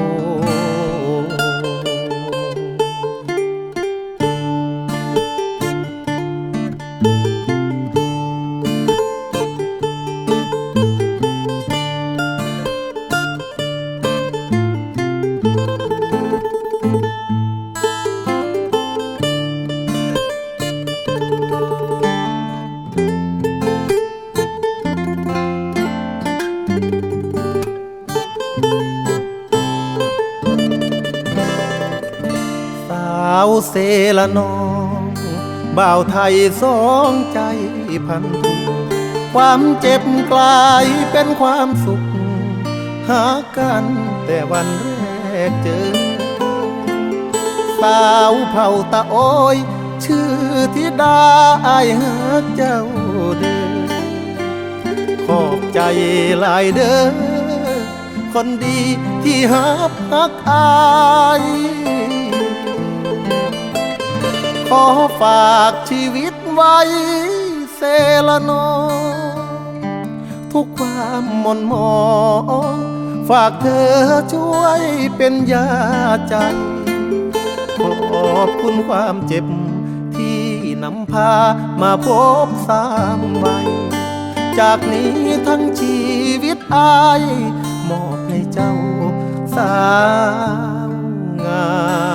ສາວເຊລະນອງ ບ່າວໄທສອງໃຈພັນຜູກ ຄວາມເຈັບກລາຍເປັນຄວາມສຸກ ຮັກກັນແຕ່ວັນແລກເຈີ ສາວເຜົ່າຕະໂອຍ ຊື່ທິດາ ອ້າຍຮັກເຈົ້າເດີ ຂອບໃຈຫຼາຍເດີ ຄົນດີທີ່ຮັບຮັກອ້າຍ ຂ ຂໍຝາກຊີວິດໄວ້ເສລະໜໍ ທຸກຄວາມໝ່ນໝອງ ຝາກເທີຊ່ວຍເປັນຢາໃຈ ຂອບຄຸນຄວາມເຈັບ ທີ່ນຳພາມາພົບຊ້ຳໄວ ຈາກນີ້ທັງຊີວິດອ້າຍ ມອບໃຫ້ເຈົ້າສາວງາມ.